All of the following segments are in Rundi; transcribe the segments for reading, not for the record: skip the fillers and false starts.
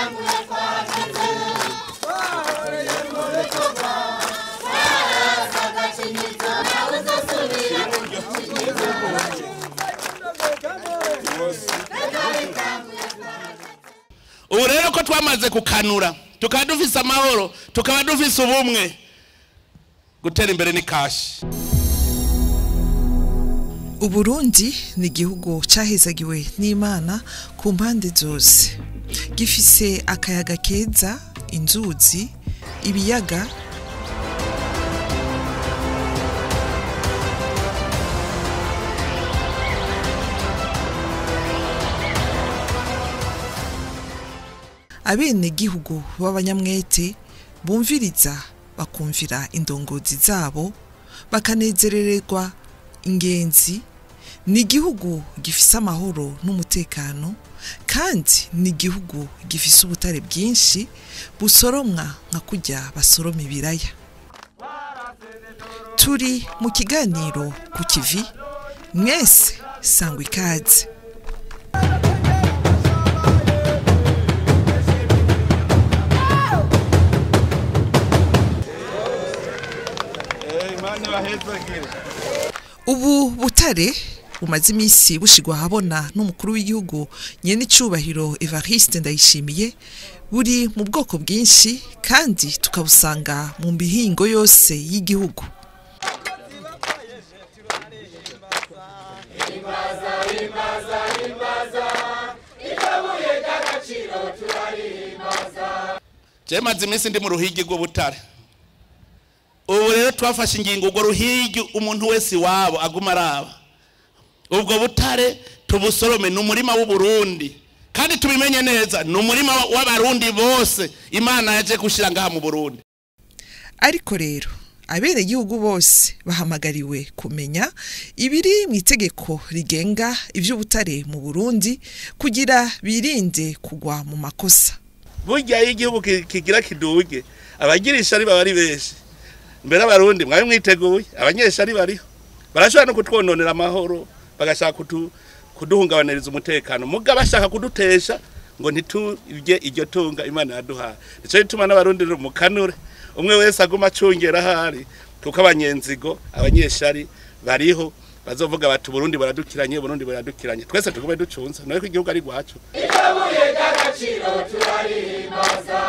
bitanguye twahagaze twahoreye mu bikorwa twaraza agacinyizo nawe uzosubira kuducinyiza. Ubu rero ko twamaze kukanura tukaba dufise amahoro tukaba dufise ubumwe, gutera imbere ni kashi. Uburundi ni igihugu cahezagiwe n'Imana ku mpande zose, gifise akayaga keza, inzuzi, ibiyaga. Abenegihugu b'abanyamwete bumviriza bakumvira indongozi zabo bakanezerererwa ingenzi. Ni igihugu gifise amahoro n'umutekano, kandi ni igihugu gifise ubutare bwinshi busoromwa nka kurya basoroma ibiraya. Turi mu kiganiro ku kivi, mwese sangwa ikaze. Ubu butare bumaze iminsi bushigwa ahabona n'umukuru w'igihugu nyenicubahiro Evariste Ndayishimiye, buri mu bwoko bwinshi kandi tukabusanga mu mihingo yose y'igihugu. Je maze iminsi ndi mu ruhigi rw'ubutare. Ubu rero twafashe ingingo ubwo ruhigi umuntu wese iwabo aguma araba ubwo butare tubusorome. Ni umurima w'Uburundi kandi tubimenye neza, ni umurima w'Abarundi bose Imana yaje gushira ngaha mu Burundi. Ariko rero abenegihugu bose bahamagariwe kumenya ibiri mu itegeko rigenga ivy'ubutare mu Burundi kugira birinde kugwa mu makosa. Burya iyo igihugu kigira kiduge, abagirisha ari baba ari benshi. Mbere Abarundi mwabe mwiteguye, abanyeshari bariho barashobora no kutwononera amahoro, bagashaka kuduhungabaniriza umutekano, muga bashaka kudutesha ngo ntiturye iryo tunga Imana yaduhaye. Nico gituma n'Abarundi mukanure, umwe wese aguma acungera ahari, kuko abanyenzigo abanyeshari bariho bazovuga bati Burundi baradukiranye, Burundi baradukiranye. Twese tugume ducunze nawe ko igihugu ari gwacu. Ikabuye ry'agaciro turarihimbaza.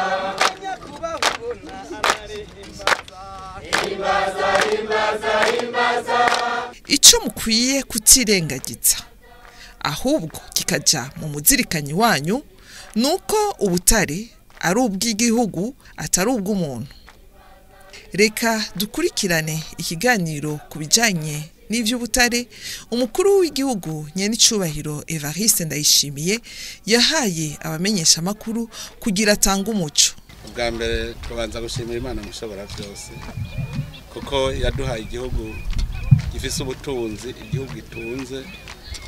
Ico mukwiye kutirengagiza ahubwo kikaja mu muzirikanyi wanyu nuko ubutare ari ubw'igihugu atari ubw'umuntu. Reka dukurikirane ikiganiro ku bijanye n'ivy'ubutare umukuru w'igihugu nyenicubahiro Evariste Ndayishimiye yahaye abamenyesha makuru kugira atange umuco. Ubwa mbere tubanza gushimira Imana mushobora byose, kuko yaduhaye igihugu gifise ubutunzi, igihugu gitunze,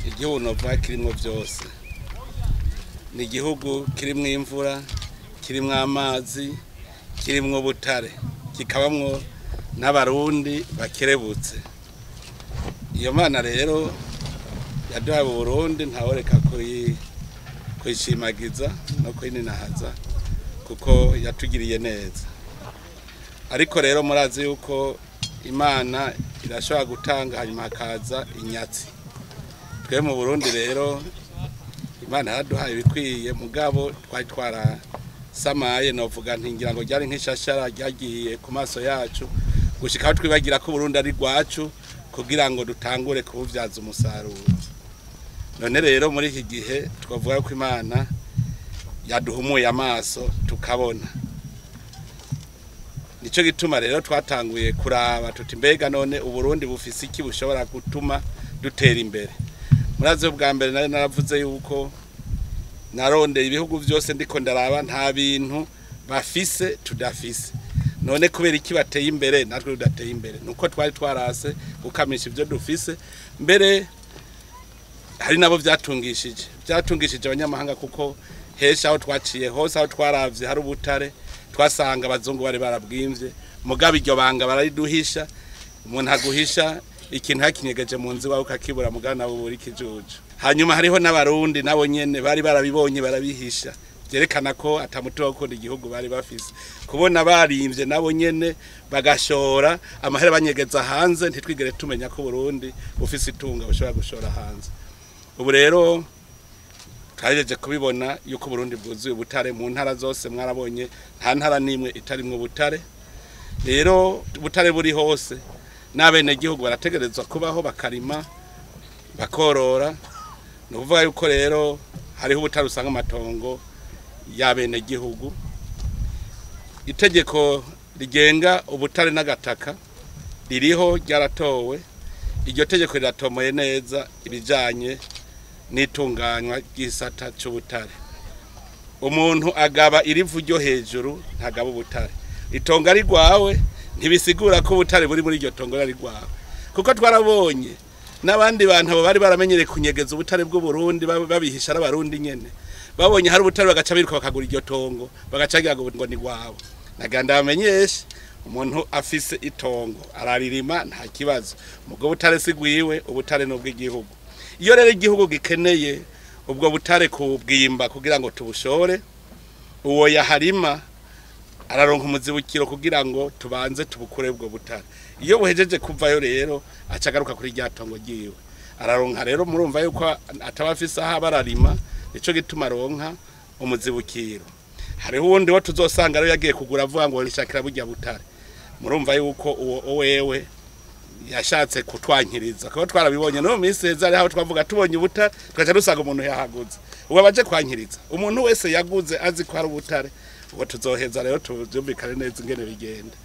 igihugu nova kirimo byose. Ni igihugu kirimwo imvura, kirimwo amazi, kirimwo ubutare, kikabamwo n'Abarundi bakerebutse. Iyo Mana rero yaduhaye Burundi ntaworeka kuyishimagiza no kuyininahaza, kuko yatugiriye neza. Ariko rero murazi yuko Imana irashobora gutanga hanyuma hakaza inyatsi. Twe mu Burundi rero Imana yaduhaye ibikwiye, mugabo twari twarasamaye, novuga nti ngira ngo ryari nk'ishashara ryagiye ku maso yacu gushika aho twibagira ko Burundi ari rwacu kugira ngo dutangure kubuvyaza umusaruro. None rero muri iki gihe twavuga ko Imana yaduhumuye amaso tukabona. Nico gituma rero twatanguye kuraba tuti mbega none Uburundi bufise iki bushobora gutuma dutera imbere. Murazi bwa mbere nari naravuze yuko narondeye ibihugu byose ndiko ndaraba nta bintu bafise tudafise. None kubera iki bateye imbere natwe tudateye imbere? Nuko twari twarase gukamisha ivyo dufise. Mbere hari nabo byatungishije abanyamahanga, kuko hesha aho twaciye hose aho twaravye hari ubutare twasanga abazungu bari barabwimvye, mugabo iryo banga barariduhisha. Umuntu aguhisha ikintu hakinyegeje mu nzu wawe ukakibura, mugabo nawe ubura ikijuju. Hanyuma hariho n'Abarundi nabo nyene bari barabibonye barabihisha. Byerekana ko atamutima wo gukunda igihugu bari bafise. Kubona barimvye nabo nyene bagashora amahera banyegeza hanze, ntitwigere tumenya ko Burundi bufise itunga bushobora gushora hanze. Ubu rero twagejeje kubibona yuko Burundi bwuzuye ubutare mu ntara zose, mwarabonye nta ntara n'imwe itarimwo ubutare. Rero ubutare buri hose, n'abenegihugu barategerezwa kubaho, bakarima, bakorora. Ni ukuvuga yuko rero hariho ubutare usanga amatongo y'abenegihugu. Itegeko rigenga ubutare n'agataka ririho, ryaratowe. Iryo tegeko riratomoye neza ibijanye n'itunganywa ry'isata c'ubutare. Umuntu agaba irivu ryo hejuru, ntagaba ubutare. Itongo ari rwawe ntibisigura ko ubutare buri muri iryo tongo ari rwawe, kuko twarabonye n'abandi bantu abo bari baramenyereye kunyegeza ubutare bw'u Burundi babihisha ari abarundi nyene, babonye hari ubutare bagaca biruka bakagura iryo tongo, bagaca bagira ngo ni rwawe. Naganda bamenyeshe, umuntu afise itongo araririma nta kibazo, mugabo ubutare si gwiwe, ubutare ni ubw'igihugu. Iyo rero igihugu gikeneye ubwo butare kubwimba kugira ngo tubushore, uwo yaharima araronka umuzibukiro kugira ngo tubanze tubukure ubwo butare. Iyo buhejeje kuvayo rero aca agaruka kuri rya tongo ryiwe, araronka. Rero murumva yuko ataba afise aho bararima, nico gituma aronka umuzibukiro. Hariho uwundi wo tuzosanga rero yagiye kugura avuga ngo nishakira burya butare. Murumva yuko uwo wewe yashatse kutwankiriza, kuko twarabibonye no mu minsi iheze, hariho aho twavuga tubonye ubutare tugaca dusanga umuntu yahaguze. Ubu abaje kwankiriza umuntu wese yaguze azi ko hari ubutare, uwo tuzoheza rero tuvyumvikane neza ingene bigenda.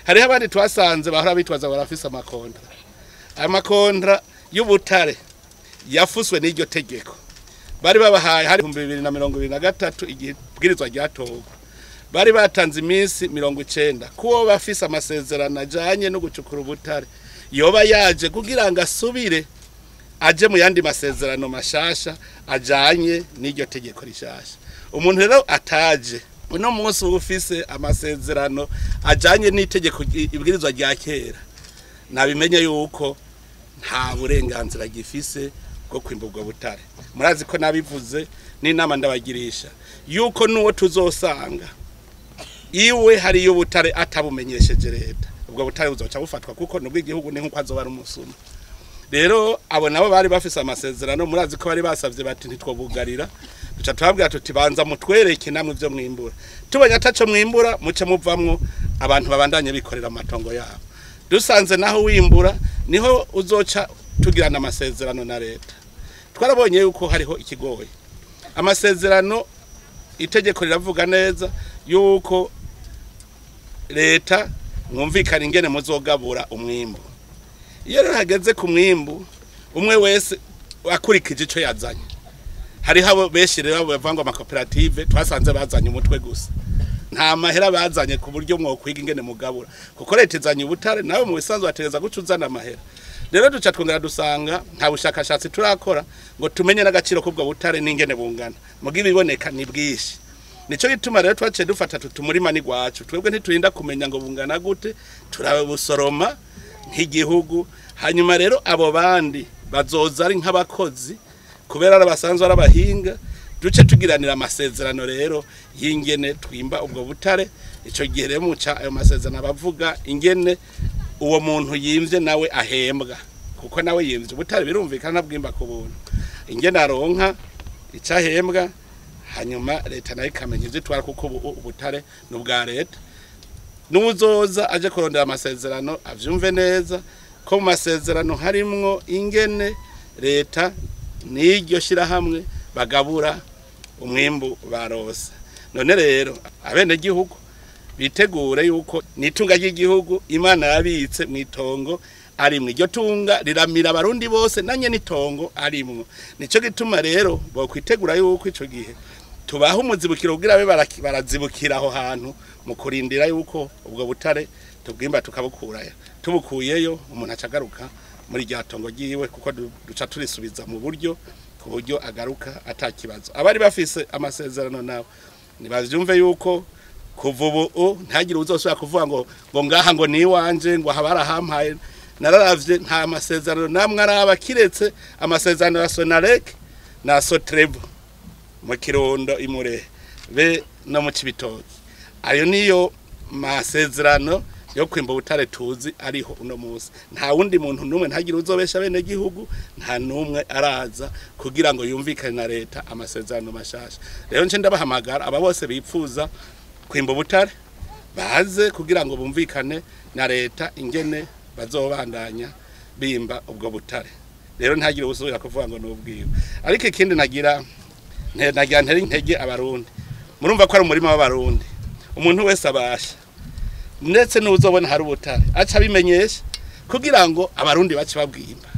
Hariho abandi twasanze bahora bitwaza barafise amakontra. Amakontra y'ubutare yafuswe n'iryo tegeko bari babahaye hari 2023, igihe ibwirizwa ryatorwa. Bari batanze iminsi 90 kuwo bafise amasezerano ajanye no gucukura ubutare yoba yaje kugira ngo asubire aje mu yandi masezerano mashasha ajanye n'iryo tegeko rishasha. Umuntu rero ataje uno munsi ufise amasezerano ajanye n'itegeko ibwirizwa rya kera, nabimenye yuko nta burenganzira gifise bwo kwimba ubwo butare. Murazi ko nabivuze n'inama ndabagirisha yuko nuwo tuzosanga iwe hariyo ubutare atabumenyesheje leta, ubwo butare buzoca bufatwa, kuko nubwo igihugu ni nkuko azoba ari umusuma. Rero abo nabo bari bafise amasezerano, murazi ko bari basavye bati ntitwobugarira. Duca tubabwira tuti banza mutwereke namwe ivyo mwimbura, tubonye ataco mwimbura muce muvamwo, abantu babandanye bikorera amatongo yabo. Dusanze naho wimbura niho uzoca tugirana amasezerano na leta. Twarabonye yuko hariho ikigoye amasezerano. Itegeko riravuga neza yuko leta mwumvikana ingene muzogabura umwimbu. Iyo rero hageze ku mwimbu, umwe wese akurikije ico yazanye. Hariho abo benshi rero bavangwa amakoperative twasanze bazanye umutwe gusa, nta mahera bazanye ku buryo mwokwiga ingene mugabura, kuko leta izanye ubutare, nawe mu bisanzwe bategereza guca uzana amahera. Rero duca twongera dusanga nta bushakashatsi turakora ngo tumenye n'agaciro k'ubwo butare n'ingene bungana, muga ibiboneka ni bwinshi. Nico gituma rero twaciye dufata tuti umurima ni gwacu, twebwe ntiturinda kumenya ngo bungana gute, turabusoroma nk'igihugu. Hanyuma rero abo bandi bazoza ari nk'abakozi kubera ari abasanzwe ari abahinga, duce tugiranira amasezerano rero y'ingene twimba ubwo butare. Ico gihe rero muca ayo masezerano abavuga ingene uwo muntu yimvye nawe ahembwa, kuko nawe yimvye ubutare birumvikana ntabwimba ku buntu, ingene aronka ico ahembwa, hanyuma leta nayo ikamenya ivyo itwara, kuko ubu ubutare ni ubwa leta. N'uwuzoza aje kurondera amasezerano avyumve neza ko mu masezerano harimwo ingene leta n'iryo shirahamwe bagabura umwimbu barose. None rero abenegihugu bitegure yuko nitunga ry'igihugu Imana yabitse mw'itongo arimwe, iryo tunga riramira abarundi bose nanye n'itongo arimwo. Nico gituma rero bokwitegura yuko ico gihe tubaha umuzibukiro kugira babe barazibukira aho hantu mu kurindira yuko ubwo butare tubwimba tukabukurayo. Tubukuyeyo umuntu acagaruka muri rya tongo ryiwe, kuko duca turisubiza mu buryo ku buryo agaruka atakibazo. Abari bafise amasezerano nabo nibavyumve yuko kuva ubu ntagire uzosubira kuvuga ngo ngaha ngo ni iwanje, ngo aha barahampaye. Nararavye nta masezerano namwe araba kiretse amasezerano ya Sonarek na Sotrevo mu Kirundo Imurehe. be no mu Cibitoke. Ayo niyo masezerano yo kwimba ubutare tuzi ariho uno munsi. Nta wundi muntu numwe, ntagira uzobesha bene gihugu, nta numwe araza kugira ngo yumvikane na leta amasezerano mashasha. Rero nce ndabahamagara aba bose bipfuza kwimba ubutare baze kugira ngo bumvikane na leta ingene bazobandanya bimba ubwo butare. Rero ntagira ubusubira kuvuga ngo nubwiwe. Ariko ikindi nagira ntere intege abarundi, murumva ko ari umurima w'abarundi, umuntu wese abasha ndetse n'uzobona hari ubutare aca bimenyesha kugira ngo abarundi bace babwimba.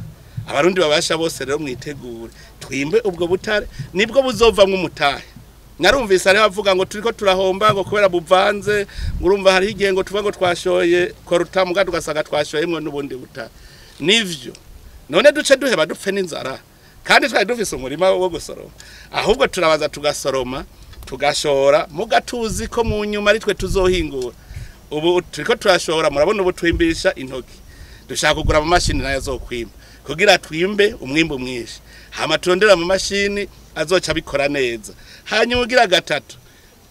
Abarundi babasha bose rero mwitegure twimbe ubwo butare, nibwo buzovamwo umutahe. Narumvise ari bavuga ngo turiko turahomba ngo kubera buvanze, ngurumva hari igihe ngo tuvuga ngo twashoye koruta muga tugasanga twashoyemwo n'ubundi butare. Nivyo none duce duheba dupfe n'inzara kandi twari dufise umurima wo gusoroma. Ahubwo turabaza tugasoroma tugashora muga tuzi ko mu nyuma ari twe tuzohingura. Ubu turiko turashora, murabona ubu twimbisha intoki, dushaka kugura mu mashini nayo azokwimba kugira twimbe umwimbu mwinshi, hama turondera mu mashini azoca bikora neza. Hanyuma ugira gatatu,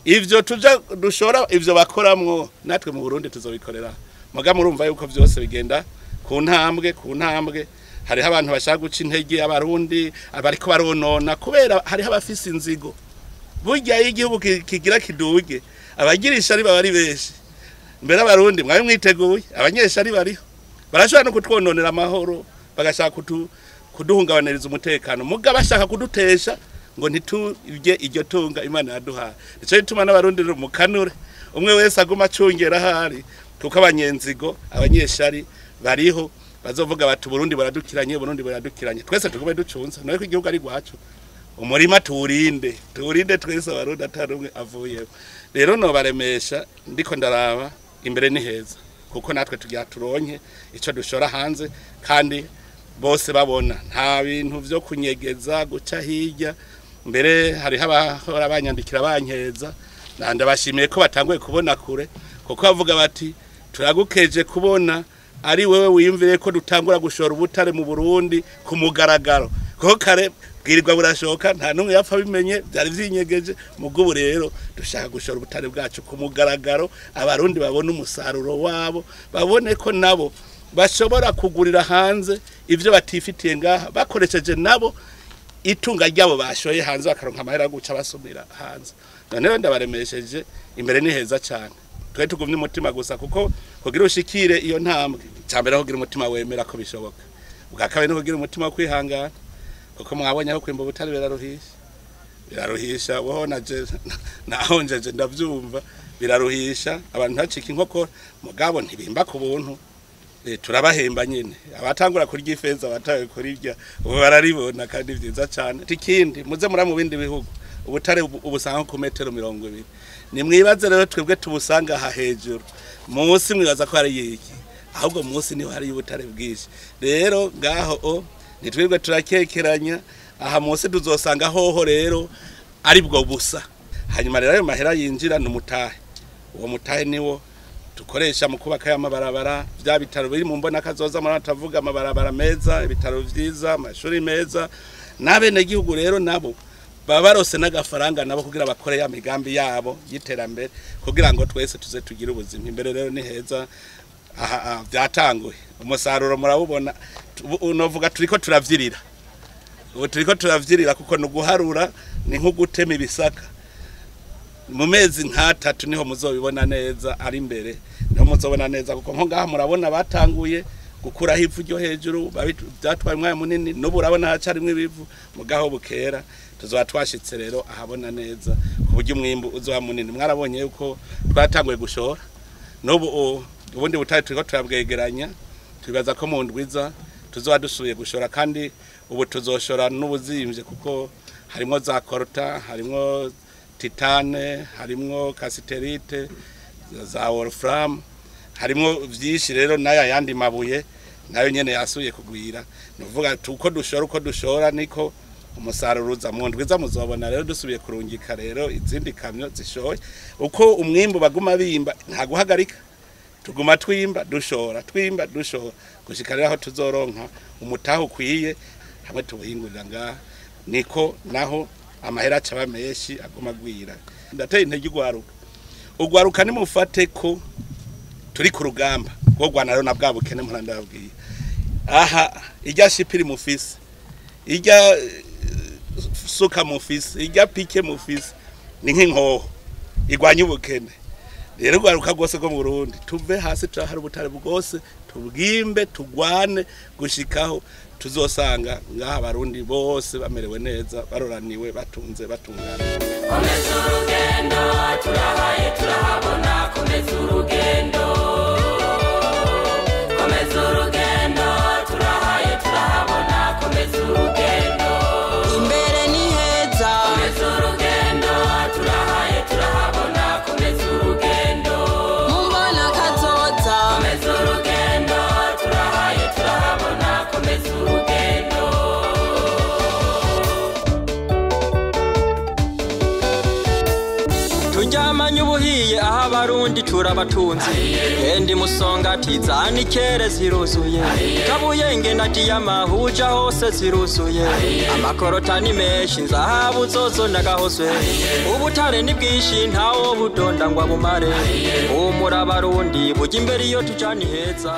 ivyo tuja dushora ivyo bakoramwo natwe mu Burundi tuzobikorera. Muga murumva yuko vyose bigenda ku ntambwe ku ntambwe. Hariho abantu bashaka guca intege abarundi abariko baronona kubera hariho abafise inzigo. Burya iyo igihugu kigira kiduge abagirisha ari bari benshi. Mbere abarundi mwabe mwiteguye, abanyeshari bariho barashobora no kutwononera amahoro, bagashaka kuduhungabaniriza umutekano, muga bashaka kudutesha ngo ntitujye iryo tunga Imana yaduhaye. Nico gituma n'abarundi mukanure, umwe wese aguma acungera ahari, kuko abanyenzigo abanyeshari bariho bazovuga bati Burundi baradukiranye, Burundi baradukiranye. Twese tugume ducunze nawe ko igihugu ari gwacu, umurima tuwurinde, tuwurinde twese abarundi atarumwe avuyeho. Rero no baremesha ndiko ndaraba imbere ni heza, kuko natwe tugira turonke ico dushora hanze kandi bose babona, nta bintu vyo kunyegeza guca hirya. Mbere hariho abahora banyandikira bankeza, ndabashimiye ko batanguye kubona kure, kuko bavuga bati turagukeje kubona ari wewe wiyumvire ko dutangura gushora ubutare mu Burundi ku mugaragaro, kuko kare bwirirwa burashoka nta numwe yapfa bimenye, byari vyinyegeje. Mugubu rero dushaka gushora ubutare bwacu ku mugaragaro, abarundi babone umusaruro wabo, babone ko nabo bashobora kugurira hanze ivyo batifitiye ngaha, bakoresheje nabo itunga ryabo bashoye hanze bakaronka amahera guca basumira hanze. None ndabaremesheje imbere ni heza cyane. Twe tugumye umutima gusa, kuko kugira ushikire iyo ntambwe cyambere kugira umutima wemera ko bishoboka, ubwa kabiri no kugira umutima wo kwihangana, kuko mwabonye aho kwimba ubutare biraruhisha, biraruhisha woho naje nahonjeje ndavyumva, biraruhisha abantu bacika inkokora, mugabo ntibimba ku buntu. Turabahemba nyine, abatangura kurya ifeza abatawe kurirya ubu bararibona kandi vyiza cyane. Ikindi muze muri mu bindi bihugu ubutare ubusanga ku metero 20, nimwibaze rero twebwe tubusanga aha hejuru, munsi mwibaza ko ari yiki, ahubwo munsi niho hari ubutare bwinshi. Rero ngaho o nitwebwe turakekeranya, aha munsi tuzosanga hoho rero ari bwo busa. Hanyuma rero ayo mahera yinjira n'umutahe, uwo mutahe niwo tukoresha mu kubaka y'amabarabara, bya bitaro biri mu mbona kazoza muri atavuga amabarabara meza, ibitaro vyiza, amashuri meza. Nabene gihugu rero nabo babarose n'agafaranga nabo kugira bakore ya migambi yabo y'iterambere, kugira ngo twese tuze tugire ubuzima. Imbere rero ni heza, aha byatanguye umusaruro murawubona. Unovuga turiko turavyirira, ubu turiko turavyirira kuko no guharura ni nko gutema ibisaka. Mu mezi nk'atatu niho muzobibona neza, ari imbere niho muzobona neza, kuko nko ngaha murabona batanguye gukuraho ivu ryo hejuru byatwaye umwanya munini, n'ubu urabona hacarimwo ibivu, mugaho bukera tuzoba twashitse rero ahabona neza ku buryo umwimbu uzoba munini. Mwarabonye yuko twatanguye gushora, n'ubu ubundi butare turiko turabwegeranya, twibaza ko mu ndwiza tuzoba dusubiye gushora, kandi ubu tuzoshora n'ubuzimvye kuko harimwo za korota, harimwo titane, harimwo kasiterite, za wolfram, harimwo vyinshi. Rero n'aya yandi mabuye nayo nyene yasuye kugwira. Nuvuga uko dushora uko dushora niko umusaruro uza. Mu ndwiza muzobona rero dusubiye kurungika rero izindi kamyo zishoye, uko umwimbu baguma bimba nta guhagarika, tuguma twimba dushora, twimba dushora gushika rero aho tuzoronka umutaho ukwiye hamwe tubuhingurira ngaha. Niko naho Amahera acaba menshi aguma agwira. Ndateye intege ugwaruka. Ugwaruka nimufate ko turi ku rugamba rwo rwana rero na bwa bukene mpora ndababwiye. Aha irya shipiri mufise, irya suka mufise, irya pike mufise ni nk'inkoho igwanya ubukene. Rero ugwaruka rwose rwo mu Burundi tuve hasi, turahari ubutare bwose, tubwimbe, tugwane gushikaho tuzosanga ngaha abarundi bose bamerewe neza, baroraniwe, batunze, batungana. Komeza urugendo, turahaye turahabona. Komeza urugendo, komeza urugendo, turahaye turahabona. Komeza urugendo, imbere ni heza. Komeza urugendo, turahaye turahabona. Komeza urugendo, mumbona kazoza. Komeza urugendo, turahaye turahabona. Komeza urugendo. Turyamanye ubuhiye aho abarundi turabatunzi. Endi musongati zanikere ziruzuye, kabuyenge na diyama huja hose ziruzuye. Amakorota ni menshi, nzahabu zozo nagahozwe. Ubutare ni bwinshi, ntawo budonda ngo abumare. Humura abarundi, bujya imbere iyo tuja ni heza.